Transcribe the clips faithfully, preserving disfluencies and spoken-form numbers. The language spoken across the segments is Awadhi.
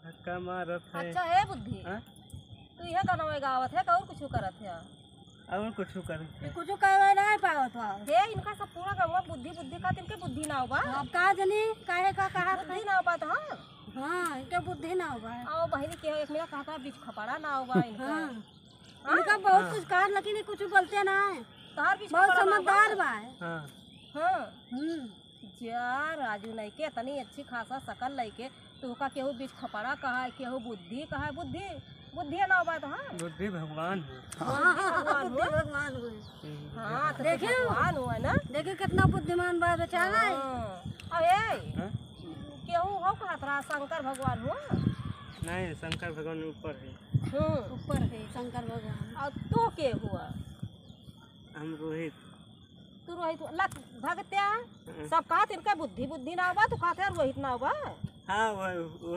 धक्का मारत है। अच्छा, हे बुद्धि, हाँ? तू इहे गाना गावत है, और कुछ करत है? और कुछ करत है। कुछ कहवे नहीं पावत बा। हे, इनका सब पूरा गंवा बुद्धि, बुद्धि खातिर इनके बुद्धि ना बा। अब का जनी, काहे का कहा बुद्धि ना बा तो, हाँ। हाँ, इनके बुद्धि ना बा। आओ बहिनी के एक मेरा कहता बीच खपड़ा ना बा इनका। हाँ। हाँ? इनका बहुत हाँ। कुछ कहा, लेकिन ये कुछ बोलते ना है। तोहार बीच बहुत खपड़ा ना बा। समझदार बा। हाँ। हाँ। हम्म। जा राजू, नहीं के इतनी अच्छी खासा शकल लइके, तोहका केहू बीच खपड़ा कहा है, केहू बुद्धि कहा है, बुद्धि, बुद्धि ना बा तो, हाँ? बुद्धि भगवान है। हाँ, बुद्धि भगवान हुए। बुद्धि भगवान हुए। हम्म। हाँ, तो देखियो। भगवान हुआ ना। देखियो कितना बुद्धिमान बा बेचारा है। हाँ। अब ए, हाँ? केहू हो कहत रहा शंकर भगवान हुआ? नहीं, शंकर भगवान ऊपर है। हम्म। ऊपर है शंकर भगवान। और तू के हुआ? हम रोहित। तू रोहित, लक, भगत्या, हाँ। सब कहत इनका बुद्धि, बुद्धि ना बा, तू कहत है रोहित ना बा। हाँ, वो, वो,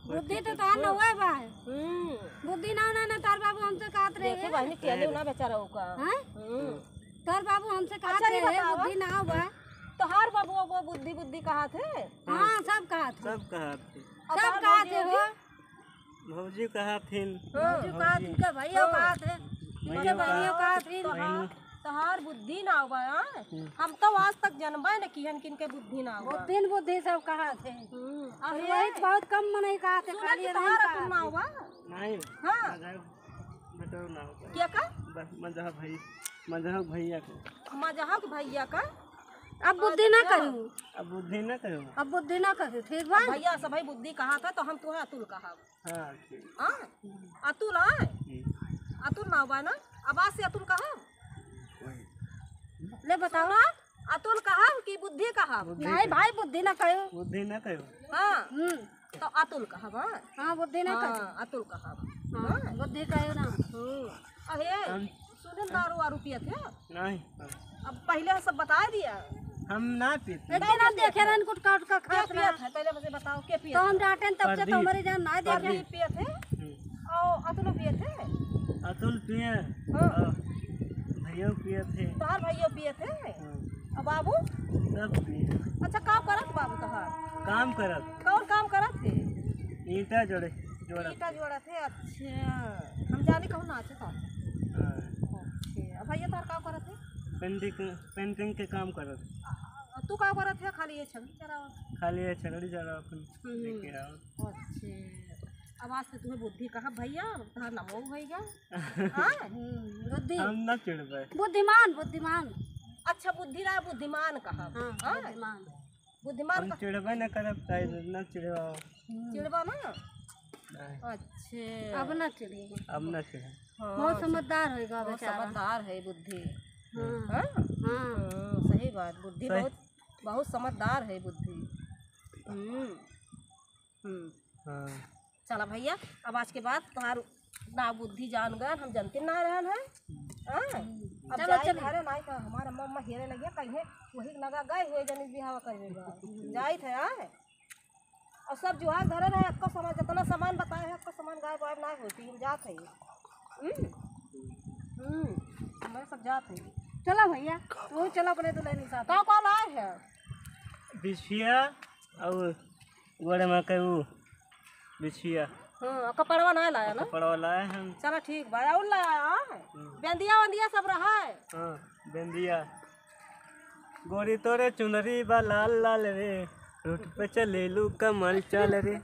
वो बुद्धि तो तोहार ना हुआ बा। हम्म। बुद्धि ना, ना, ना, तोहार बाबू हमसे कहत रहे देखे हैं। बहिनी, केने ना बेचारा ओका। हाँ? हम्म। तोहार बाबू हमसे कहत अच्छा, नहीं रहे, बतावा। बुद्धि ना बा। तोहार बाबू वो बुद्धि, बुद्धि कहत है? हाँ, सब कहत है। सब कहत है। और सब तोहार कहत है भौजी हो। भौजी कहा थिन। हाँ। भौजी कहा थिन, इनके भैया हाँ। कहा थे, इनके भैया बहिनियों कहा कहा थिन। तोहार, तोहार बुद्धि ना हुआ, हाँ? हम्म। हम तो आज तक जनबे न किहन किनके बुद्धि ना हुआ। बुद्धि न बुद्धि सब कहा थे। हम्म। और अरे, वही बहुत कम मनई कहा थे, सुना खाली कि इन्हें तोहार कहा अतुल ना थे। हुआ? नहीं। हाँ। मजाक बताओ ना होता। क्या का? बस मजाक भाई, मजाक भैया को। मजाक भैया का? अब बुद्धि ना अच्छा। करू। अब बुद्धि ना करू। अब बुद्धि ना करू, ठीक बा? अब भैया सब भाई बुद्धि कहा था तो हम तुम्हें अतुल कहा। हाँ, ठीक। हाँ? अतुल है? हम्म। अतुल ना हुआ ना? अब आज से अतुल कहा? वही। ले बताओ। सुना? अतुल कहा कि बुद्धि कहा? बुद्धि नहीं कहा। भाई, बुद्धि ना कहो। बुद्धि ना कहो। हाँ। हम्म। तो अतुल कहा बा? हाँ, बुद्धि ना कहो। हाँ, अतुल कहा बा? हाँ, हाँ। बुद्धि कहो ना। हम्म। अहे, हम सुनील दारू वारू पियत है? नहीं। अब पहले सब बता दिया। हम ना पीते। एक दिन हम देखे रहन गुटखा उटखा के खात पियत रहा। है? पहले मुझे बताओ, के पियत तो हम है? डांटेन तब से तो प्रदीप। हमारे जान ना देखे। प्रदीप पियत है? हम्म। और अतुल पियत है? अतुल पिए। हाँ। और भैया पियत है। तोहार भैया पियत है? हाँ। और बाबू? सब पिए। अच्छा, का करत बाबू तोहार? काम करत। कौन काम करत है? ईंटा जोड़े, जोड़त। ईंटा जोड़त है, अच्छा। हम जाने कहूँ नाचत है। हाँ। अच्छा, अब भैया तोहार का करत है? पेंटिंग, पेंटिंग के काम करत। आ, तू का करत है? खाली ये छगड़ी चरावत? खाली ये छगड़ी चरावत, हम्म। लेके आवत। अच्छा, अब आज से तुम्हें बुद्धि कहा भैया, अब तोहार नमो भैया। हाँ? हम्म, बुद्धि। हम ना चिढ़बे। बुद्धिमान, बुद्धिमान। अच्छा, बुद्धि ना, बुद्धिमान कहा। हाँ, हाँ? बुद्धिमान। बुद्धिमान हम का चिढ़बे ना करब, ताई ना चिढ़ाओ। हम्म। चिढ़बा ना? नहीं। अच्छा। अब ना चिढ़ी। अब ना चिढ़े। हाँ, बहुत समझदार होइगा बहुत बेचारा। समझदार है बुद्धि। हाँ। हाँ? हाँ। हाँ, सही बात, बुद्धि सही। बहुत, बहुत समझदार है बुद्धि। हम्म। हम्म। हाँ। चला भैया, अब आज के बाद तोहार ना बुद्धि जान गए, हम जनते ना रहन है। हाँ? अब चलो, जाए चलो। घरे नाई तो हमार अम्मा, अम्मा हेरे लगिया, कहीं वही लगा गए हुए जनी बिहावा करवे बा। जाइत है, हाँ? और सब जुहार धरे रहे, अक्को सामान, जितना सामान बताए है, अक्को सामान गायब वायब ना होती, हम जात है। हम्म? हम्म, हमारे सब जात है। चला भैया, तू चला अपने दुल्हन के साथ। का कॉल आए है? बिछिया और गोड़े में के ऊ बिछिया। हाँ, कपड़वा ना लाया ना? कपड़वा लाए हम। चला ठीक बा, और लाया, हाँ? हम्म। बेंदिया वेंदिया सब रहा है? हाँ, बेंदिया। गोरी तोरे चुनरी बा लाल लाल रे, रोड पे चलेलू कमाल चाल रे।